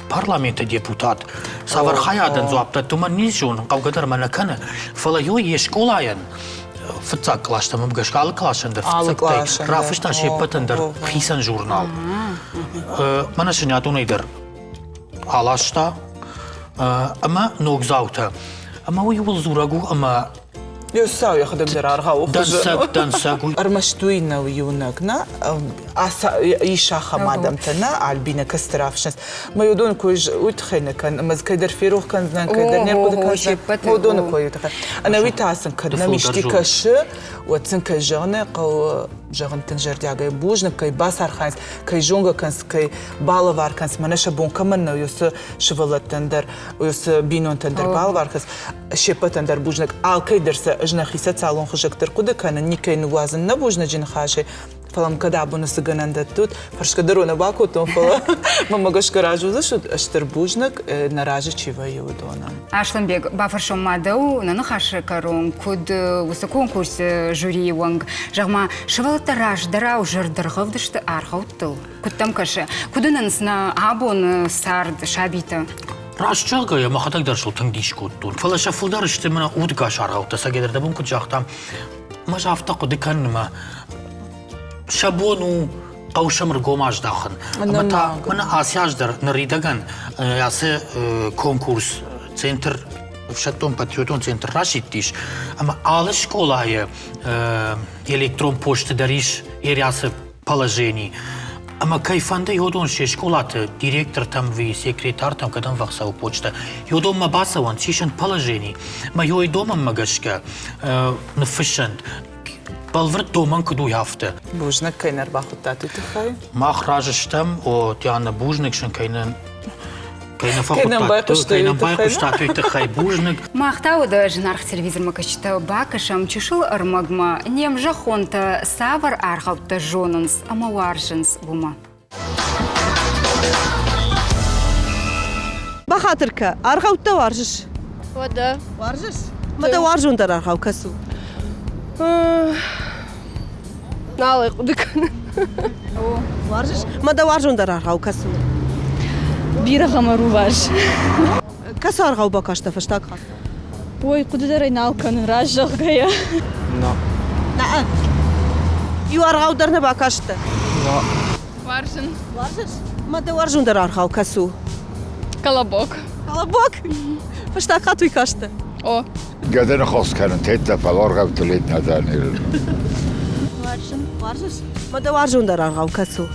парламенты депутат. Цавӕр хайадӕн дзуапп дӕтты, уымӕн ницы зонын, хъӕугӕ дӕр мӕ нӕ кӕны. Фӕлӕ йой йе скъолайӕн фыццаг къластӕм гӕсгӕ алы къласӕн дӕр фыццӕгтӕй рафыста се ппӕтӕн дӕр хицӕн журнал. Мӕнӕ сын адонӕй дӕр аласта ӕмӕ ногдзаутӕ. Ӕмӕ уый ууыл дзурӕг у, ӕмӕ Сау йӕхӕдӕг дӕр аргъауы Дӕнцӕг, дӕнцӕг. Ӕрмӕст уый нӕу иунӕг, нӕ? Ис ахӕм адӕмтӕ, нӕ? Альбинӕ кӕстӕр ӕфсӕнц. Мӕ уыдоны кой уый тыххӕй нӕ кӕн, ӕмӕ дзы кӕйдӕр ферох кӕндзынӕн, кӕйдӕр не рхъуыды кӕндзынӕн. Уыдоны кой уый тыххӕй. Ӕнӕуи та сын кӕд нӕм исти кӕсы, уӕд сын кӕй зӕгъын ӕй хъӕуы, зӕгъын тынг зӕрдиагӕй бузныг, кӕй бацархайынц, кӕй зонгӕ кӕнынц, кӕй балӕвар кӕнынц, мӕнӕ сӕ бон кӕмӕн нӕу, уыцы сывӕллӕттӕн дӕр, уыцы бинонтӕн дӕр балӕвар кӕнынц. Се ппӕтӕн дӕр бузныг. Алкӕй дӕр сӕ ӕз нӕхи социалон хызӕгты ӕрхъуыды кӕнын, никӕй ныууадзын нӕ бузныджы ныхасӕй, фӕлӕ мын кӕд абоны цы гӕнӕн дӕттут, фӕрсгӕ дӕр уӕ нӕ бакодтон, фӕлӕ мӕмӕ гӕсгӕ разы уыдзыстут, стыр бузныг, нӕ разы чи вӕййы, уыдонӕн. Аслӕнбег, бафӕрсон ма дӕу нӕ ныхасы кӕрон, куыд уыцы конкурсы жюрийы уӕнг, зӕгъ-ма, сывӕллӕттӕ раздӕрау зӕрдӕргъӕвд сты аргъӕуттыл? Куыд дӕм кӕсы, куыд уынынц нӕ абоны цард сабитӕ? Раст зӕгъгӕйӕ, мӕхӕдӕг дӕр сыл тынг дис кодтон. Фӕлӕ сӕ фылдӕр сты мӕнӕ удгас аргъӕуттӕ. Сӕгӕдӕр дӕ бон куыд загътам, мӕ афтӕ хъуыды кӕнын ӕмӕ сӕ бон у хъӕу сӕм ӕргом аздахын. Ӕмӕ та мӕнӕ ацы аз дӕр ныридӕгӕн ацы конкурс центр ӕфсӕддон патриотон центр расидтис ӕмӕ алы скъолайы электрон посты дӕр ис Ериасы положений. Ӕмӕ кӕй фӕнды, уыдон се скъолаты директортӕм ви секретартӕм кӕдӕм вӕхсӕуы почтӕ, уыдонмӕ бацӕуӕнт, сисӕнт положени, мӕ ёй домӕнмӕ гӕсгӕ ныффыссӕнт. Бӕлвырд домӕн куыд у, афтӕ. Бузныг, кӕй нӕ ӕрбахуыдтат, уый тыххӕй. Мах разы стӕм, о, Диана, бузныг сын, кӕй нын Кӕй нӕ фӕхуыдтат, кӕй нӕ байхъуыстат, уый тыххӕй бузныг. Мах та уӕдӕ зынаргъ телевизормӕкӕсджытӕ бакӕсӕм чысыл ӕрмӕгмӕ, не мзӕххонтӕ цавӕр аргъӕуттӕ зонынц ӕмӕ уарзынц, уымӕ. Бахатыр кӕ, аргъӕуттӕ уарзыс? Уӕдӕ. Уарзыс? Мӕ дӕ уарзондӕр аргъау кӕцы у? Нал ӕй хъуыды кӕнын. Уарзыс? Мӕ дӕ уарзондӕр аргъау кӕцы у? Бирӕгъ ӕмӕ рувас. Кӕцы аргъау бакастӕ фӕстаг хатт? Ой, хъуыды дӕр ӕй нал кӕнын, раст зӕгъгӕйӕ. Но. Нӕ. Иу аргъау дӕр нӕ бакастӕ? Но. Уарзын. Уарзыс? Мӕ дӕ уарзондӕр аргъау кӕцы у? Колобок. Колобок? Фӕстаг хатт уый кастӕ? О. Гӕды ныхас кӕнын теттӕ, фӕлӕ аргъӕутты лет нӕ дӕн. Уарзын. Уарзыс? Мӕ дӕ уарзондӕр аргъау кӕцы у?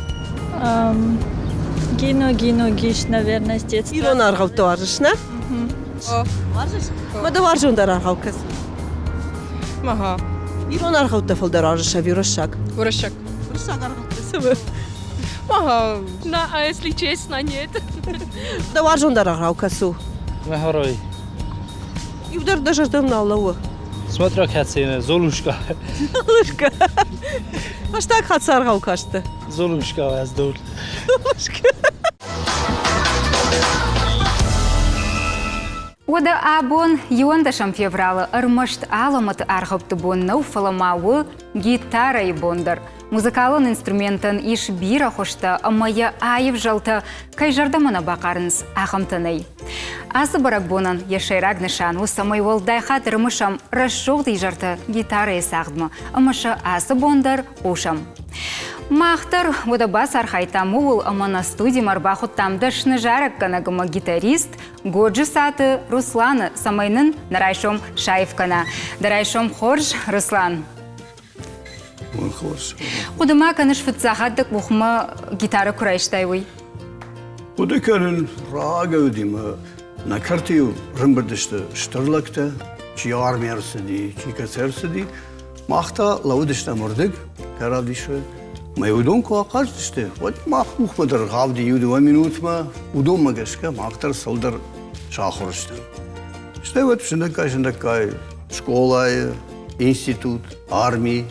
Гино, Гино, Гиш, наверное, с детства. Ирон аргъӕуттӕ уарзыс, нӕ? Уарзыс? Мӕ дӕ уарзондӕр аргъау кӕцы? Ага. Ирон аргъӕуттӕ фылдӕр уарзыс ӕви уырыссаг? Уырыссаг. Уырыссаг аргъӕуттӕ цӕмӕ? Ага. На, а если честно, нет. Дӕ уарзондӕр аргъау кӕцы у? Мӕхӕрой. Иу дӕр дӕ зӕрдӕм нал лӕууы. Смотря кӕцы, Золушка. Золушка. Фӕстаг хатт цы аргъау кастӕ? Золушка, ӕз дӕр. Золушка. Уӕдӕ абон, 11 февралы, ӕрмӕст алӕмӕты аргъӕутты бон нӕу, фӕлӕ ма у гитарӕйы бон дӕр. Музыкалон инструментӕн ис бирӕ хуызтӕ ӕмӕ йӕ аив зӕлтӕ кӕй зӕрдӕмӕ нӕ бахъарынц, ахӕмтӕ нӕй. Ацы бӕрӕгбонӕн йӕ сӕйраг нысан у, цӕмӕй уӕлдай хатт ӕрымысӕм рӕсугъд изӕртӕ гитарӕйы цагъдмӕ ӕмӕ сӕ ацы бон дӕр хъусӕм. Мах дӕр уӕдӕ бацархайдтам ууыл ӕмӕ нӕ студимӕ ӕрбахуыдтам дӕсны зарӕггӕнӕг ӕмӕ гитарист Годжысаты Русланы, цӕмӕй нын нӕ райсом саив кӕна. Дӕ райсом хорз, Руслан! Хорз. Хъуыды ма кӕныс, фыццаг дӕ къухмӕ гитарӕ куы райстай, уый? Хъуыды кӕнын, рагӕй уыди мӕ нӕ кӕрты-иу рымбырд сты стыр лӕгтӕ, чи армийӕ ӕрцыди, чи кӕцы ӕрцыди. Мах та лӕууыдыстӕм уырдыг, кӕрӕдзисы. Мӕ уыдон куы ахъазыдысты, уӕд мах къухмӕ дӕр ргъӕвди иу-дыууӕ минутмӕ, уыдонмӕ гӕсгӕ мах дӕр цӕуылдӕр сахуыр стӕм. Стӕй уӕд сындӕггай-сындӕггай скъолайы, институт, арми.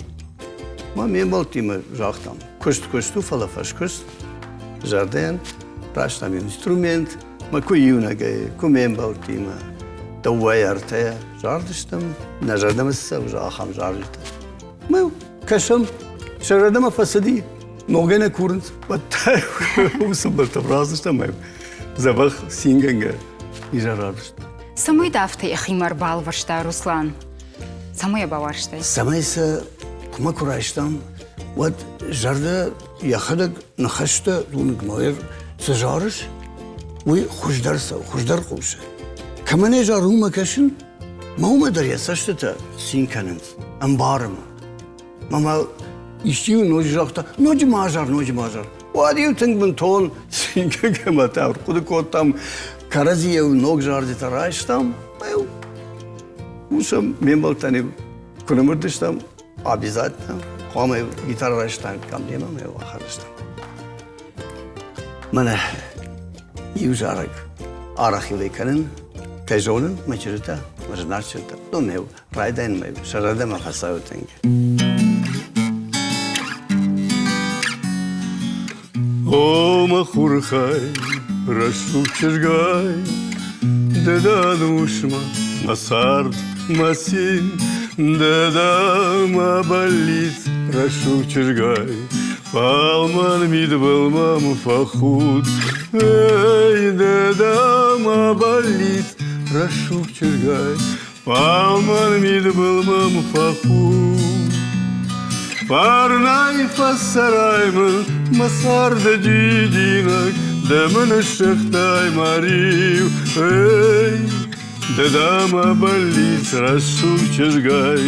Мӕ ме мбӕлттимӕ загътам, куыст куыст у, фӕлӕ фӕскуыст зӕрдӕйӕн райстам инструмент, мӕ куы иунӕгӕй, куы ме мбӕлттимӕ, дыууӕйӕ, ӕртӕйӕ зардыстӕм, нӕ зӕрдӕмӕ цы цӕуы, ахӕм зарджытӕ. Мӕ кӕсӕм, сӕ зӕрдӕмӕ фӕцыди, ногӕй нӕ курынц, уӕд та уыцы бӕлтӕм раздыстӕм ӕмӕ дзӕбӕх цингӕнгӕ изӕр рарвыстам. Цӕмӕй дӕ афтӕ йӕхимӕ ӕрбалвӕста Руслан? Цӕмӕй йӕ бауарзтай? Цӕмӕй сӕ куымӕ куы райстам, уӕд зӕрдӕ йӕхӕдӕг ныхӕстӕ уынгмӕ цы зарыс, уый хуыздӕр цӕуы, хуыздӕр хъусы. Кӕмӕн ӕй зары, уымӕ кӕсын, мӕ уымӕ дӕр йӕ цӕстытӕ цин кӕнынц, ӕмбары мӕ. Мама исчи-иу ноджы загъта, ноджы ма азар, ноджы ма азар. Уӕд-иу тынг бынтон цингӕнгӕ мӕ та ӕрхъуыды кодтам, кӕрӕдзийӕ ног зарджытӕ райстам, ӕмӕ-иу Уыцы ме мбӕлттӕн-иу куы ныммырдыстӕм, обязательно хъуамӕ гитарӕ райстаиккам немӕ ӕмӕ ахӕрдыстӕм. Мӕнӕ иу зарӕг арӕх-иу кӕнын, кӕй зонын, мӕ чызджытӕ, мӕ зынаргъ чызджытӕ, уыдон-иу райдайынмӕ сӕ зӕрдӕмӕ фӕцӕуы тынг. О, мӕ хурхай, рӕсугъд чызгай, ды дӕ ӕнусмӕ мӕ цард, мӕ цин, ды дӕ мӕ бӕллиц, рӕсугъд чызгай, фӕлмӕн мидбыл мӕм фӕхуд. Эй, ды дӕ мӕ бӕллиц, рӕсугъд чызгай, Фӕлмӕн мидбыл мӕм фӕхуд. Фӕрнӕй фӕцӕрай мын мӕ царды дидинӕг, ды мын ыссыгътай мӕ риу. Эй, ды дӕ мӕ бӕллиц рӕсугъд чызгай,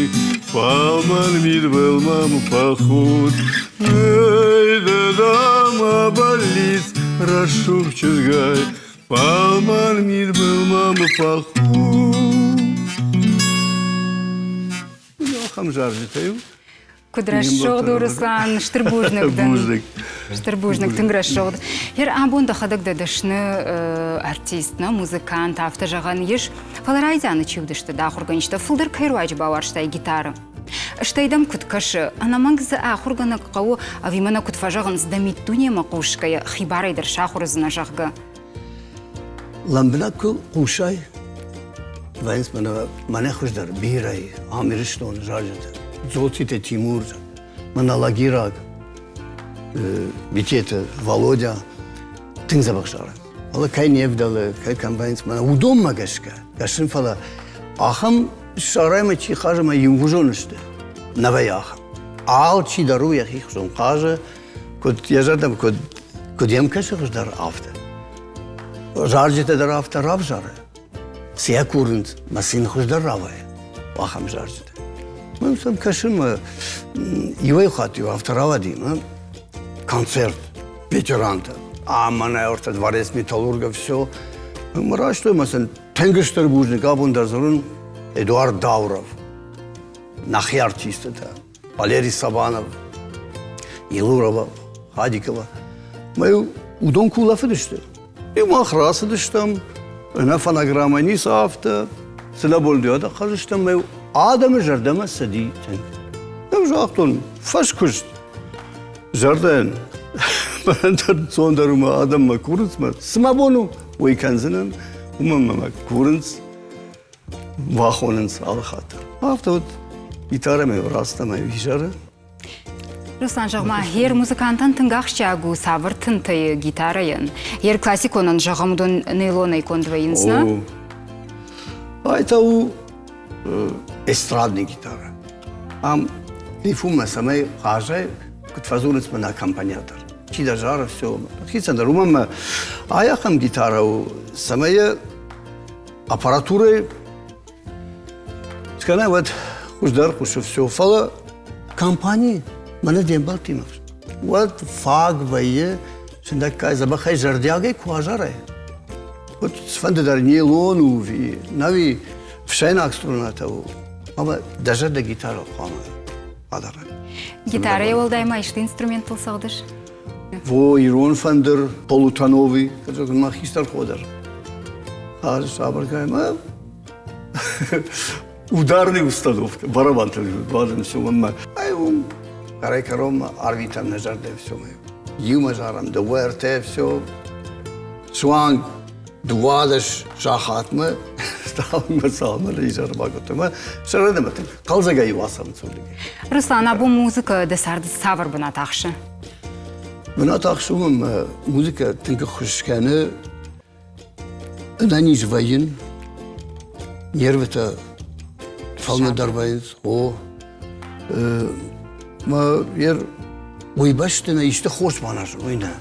фӕлмӕн мидбыл мӕм фӕхуд. Эй, ды дӕ мӕ бӕллиц рӕсугъд чызгай, Фӕлмӕн мидбыл мӕм фӕхуд. Ахӕм зарджытӕ-иу. Куыд рӕсугъд у, Руслан, стыр бузныг дын. Бузныг. Стыр бузныг, тынг рӕсугъд. Ер абон дӕхӕдӕг дӕ дӕсны артист, нӕ музыкант, афтӕ зӕгъӕн ис. Фӕлӕ райдианы чи уыдысты дӕ ахуыргӕнджытӕ, фылдӕр кӕй руаджы бауарзтай гитарӕ? Стӕй дӕм куыд кӕсы, ӕнӕмӕнг дзы ахуыргӕнӕг хъӕуы, ӕви мӕнӕ куыд фӕзӕгъынц, дӕ миддунемӕ хъусгӕйӕ хибарӕй дӕр сахуыр уыдзынӕ, зӕгъгӕ? Лӕмбынӕг куы хъусай, вӕййынц мӕнӕ, мӕнӕ хуыздӕр бирӕ ам Ирыстоны зарджытӕ. Дзоцциты Тимур, мӕнӕ Лагираг, Битеты Володя тынг дзӕбӕх зарынц. Фӕлӕ кӕй не вдӕлы, кӕй кӕм вӕййынц, мӕнӕ уыдонмӕ гӕсгӕ кӕсын, фӕлӕ ахӕм сараймӕ чи хъазы мӕ иугъуызон сты, нӕ вӕййы ахӕм. Алчи дӕр у йӕхи хуызон хъазы, куыд йӕ зӕрдӕмӕ куыд, куыд йӕм кӕсы хуыздӕр, афтӕ. Зарджытӕ дӕр афтӕ равзары. Цы йӕ курынц, мӕ сын хуыздӕр рауайы, ахӕм зарджытӕ. Мӕн сӕм кӕсын, мӕ иуӕй хатт иу афтӕ рауади, мӕ концерт ветерантӕ. А мӕнӕ ӕртӕ дворец металлурга, все. Мӕ растой мӕ сын тынг стыр бузныг абон дӕр дзурын Эдуард Дауров, нӕхи артисттӕ. Валерий Сабанов, Илурова, Хадикова. Мӕ уыдон куы улӕфыдысты, и мах рацыдыстӕм, ӕнӕ фонограммӕ ницы афтӕ, цы нӕ бон уӕд ахъазыстӕм, мӕ адӕмы зӕрдӕмӕ цыди тынг. Ӕз загътон, фӕскуыст зӕрдӕйӕн ӕнцондӕр у мӕ адӕммӕ курынц мӕ, цы мӕ бон у, уый кӕндзынӕн, уымӕн мӕ курынц. бахонынц алы хатт. Афтӕ вот гитарӕмӕ рацыд ӕмӕ изӕры. Руслан, зӕгъ-ма, ер музыкантӕн тынг ахсджиаг у цавӕр тынтӕй гитарӕйӕн? Ер классиконӕн, зӕгъӕм, уыдон нейлонӕй конд вӕййынц, нӕ? Ай та у эстрадный гитара. Ам рифумӕ цӕмӕй хъазай, куыд фӕдзурынц мӕн аккомпаниатор. Чидӕр зары, все. Хицӕн дӕр уымӕн мӕ ай ахӕм гитарӕ у, цӕмӕй аппаратурӕйы скӕнай, уӕд хуыздӕр хъуысы все. Фӕлӕ компани мӕнӕ де мбӕлттимӕ уӕд фаг вӕййы сындӕггай дзӕбӕхӕй зӕрдиагӕй куы азарай. Уӕд цыфӕнды дӕр нейлон у ӕви нӕуи фсӕйнаг струнатӕ у, ӕмӕ дӕ зӕрдӕ гитарӕ хъуамӕ адарай. Гитарӕйӕ уӕлдай ма исты инструментыл цӕгъдыс? Во ирон фӕндыр, полутоновый, мӕ хистӕр хо дӕр. Сабыргай ма ударный установка, барабантыл бадын все мӕ. Ай уым кӕрӕй кӕронмӕ арвитӕм нӕ зӕрдӕ все мӕ. Иумӕ зарӕм дыууӕ, ӕртӕ, все. Суанг 12 сахатмӕ сталмӕ цалмӕ изӕр бакодтой. Мӕ сӕрӕдӕмӕ хъӕлдзӕгӕй уацамын цурдыгӕй. Руслан, абон музыкӕ дӕ царды цавӕр бынат ахсы? Бынат ахсы уым музыкӕ тынг ӕххуыс кӕны ӕнӕниз вӕййын, нервытӕ фӕлмӕндӕр вӕййынц. О, мӕ уый бӕсты нӕ исты хорз баназын, уый нӕ.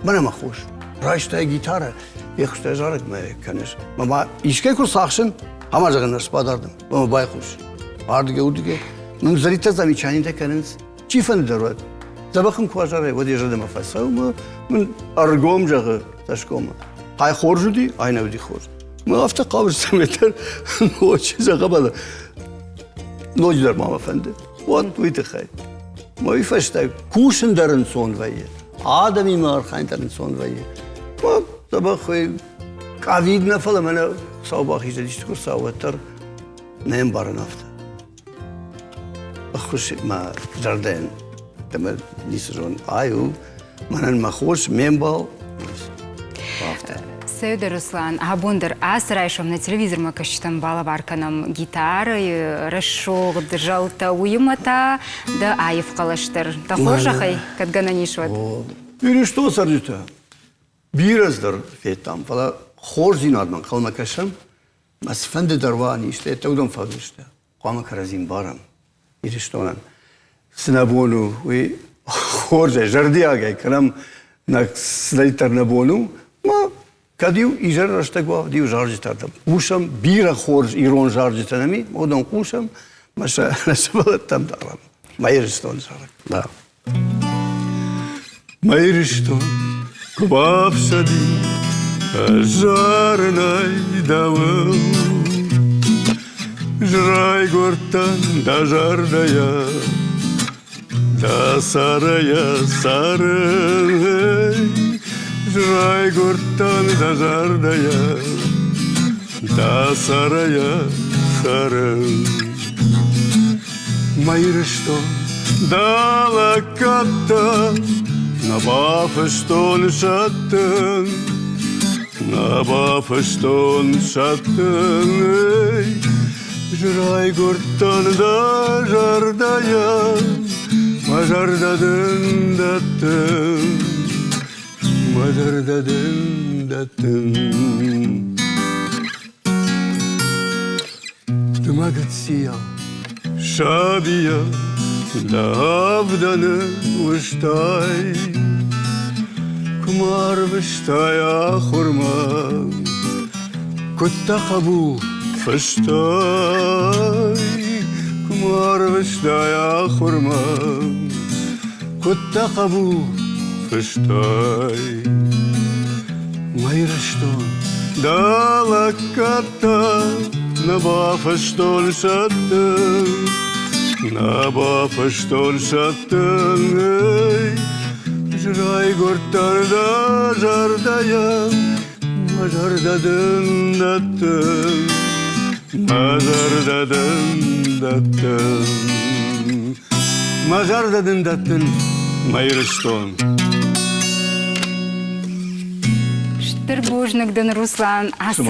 Мӕнӕ мӕ хос. Райстай гитарӕ, фехъуыстай зарӕг мӕ кӕныс. Мӕ ма искӕй куы рцахсын, ӕмӕ зӕгъын, ӕрбадардым, мӕ байхъус. Ардыгӕй, уырдыгӕй. Мын зӕридтӕ замечанитӕ кӕнынц. Чи фӕнды дӕр уӕд. Дзӕбӕх ын куы азарай, уӕд йӕ зӕрдӕмӕ фӕцӕуы мӕ мын ӕргом зӕгъы цӕсгомы. Ай хорз уыди, ай нӕ уыди хорз. Мӕ афтӕ хъавыс, цӕмӕй дӕр ноджы зӕгъа, ноджыдӕр ма мӕ фӕнды. Уӕд уый тыххӕй. Мӕ уый фӕстӕ кусын дӕр ӕнцон вӕййы, адӕмимӕ архайын дӕр ӕнцон вӕййы. Мӕ дзӕбӕх ковид нӕ, фӕлӕ мӕнӕ Хуыцау бахизӕд исты куы рцӕуа, уӕддӕр нӕ ӕмбарын афтӕ. Ӕххуыс мӕ зӕрдӕйӕн ӕмӕ ницы зонын. Ай у мӕнӕн мӕ хос, ме мбал. Афтӕ. Сӕудӕ Руслан, абон дӕр ацы райсом нӕ телевизормӕ кӕсджытӕн балӕвар кӕнӕм гитарӕйы рӕсугъд зӕлтӕ, уыимӕ та дӕ аив хъӕлӕс дӕр. Дӕ хорзӕхӕй, кӕд гӕнӕн ис, уӕд. Ирыстон цӕрджытӕ бирӕ дӕр федтам, фӕлӕ хорздзинадмӕ ӕнхъӕлмӕ кӕсӕм, Мӕ цыфӕнды дӕр уа низтӕ, уыдон фӕлдысты. Хъуамӕ кӕрӕдзи мбарӕм Ирыстонӕн. Цы нӕ бон у, уый хорзӕй, зӕрдиагӕй кӕнӕм, нӕ цыдӕриддӕр нӕ бон у, ма кӕд-иу изӕры рӕстӕг уа, уӕд-иу зарджытӕ хъусӕм, бирӕ хорз ирон зарджытӕ нӕм и, уыдон хъусӕм, мӕ сӕ нӕ сывӕллӕттӕм дарӕм. Мӕ Ирыстон зарӕг. Да. Мӕ Ирыстон куы бафсӕдин ӕз зарынӕй дӕуыл, Райгуырдтӕн дӕ зӕрдӕйӕ. Дӕ сӕрӕйӕ цӕрын, райгуырдтӕн дӕ зӕрдӕйӕ, дӕ сӕрӕйӕ цӕрын. Мӕ Ирыстон, дӕ лӕггӕдтӕ нӕ бафыстон сӕттын, нӕ бафыстон сӕттын. Райгуырдтӕн дӕ зӕрдӕйӕ, мӕ зӕрдӕ дын дӕттын, мӕ зӕрдӕ дын дӕттын. Ды мӕ гыццийау, сабийӕ дӕ авдӕны уызтай, куы ма арвыстай ахуырмӕ, Куыдта хъӕбул фыстай, куы ма арвыстай ахуырмӕ, Куыдта хъӕбул фыстай. Мӕ Ирыстон, дӕ лӕггӕдтӕ нӕ бафыстон сӕттын, нӕ бафыстон сӕттын, эй, Райгуырдтӕн дӕ зӕрдӕйӕн, Мӕ зӕрдӕ дын дӕттын, мӕ зӕрдӕ дын дӕттын, мӕ зӕрдӕ дын дӕттын, мӕ Ирыстон. Стыр бузныг дын, Руслан, ацы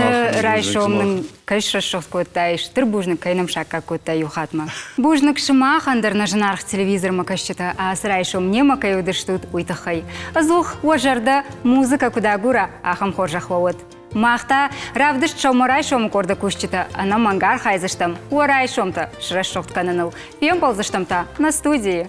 райсом нын кӕй срӕсугъд кодтай, стыр бузныг, кӕй нӕм саккаг кодтай иу хатмӕ. Бузныг сымахӕн дӕр нӕ зынаргъ телевизормӕ кӕсджытӕ ацы райсом немӕ кӕй уыдыстут, уый тыххӕй. Ӕдзух уӕ зӕрдӕ музыкӕ куыд агура, ахӕм хорзӕх уӕ уӕд. Мах та равдыст сӕумӕрайсомы къорды кусджытӕ ӕнӕмӕнг архайдзыстӕм уӕ райсомтӕ срӕсугъд кӕныныл. Фембӕлдзыстӕм та нӕ студийы.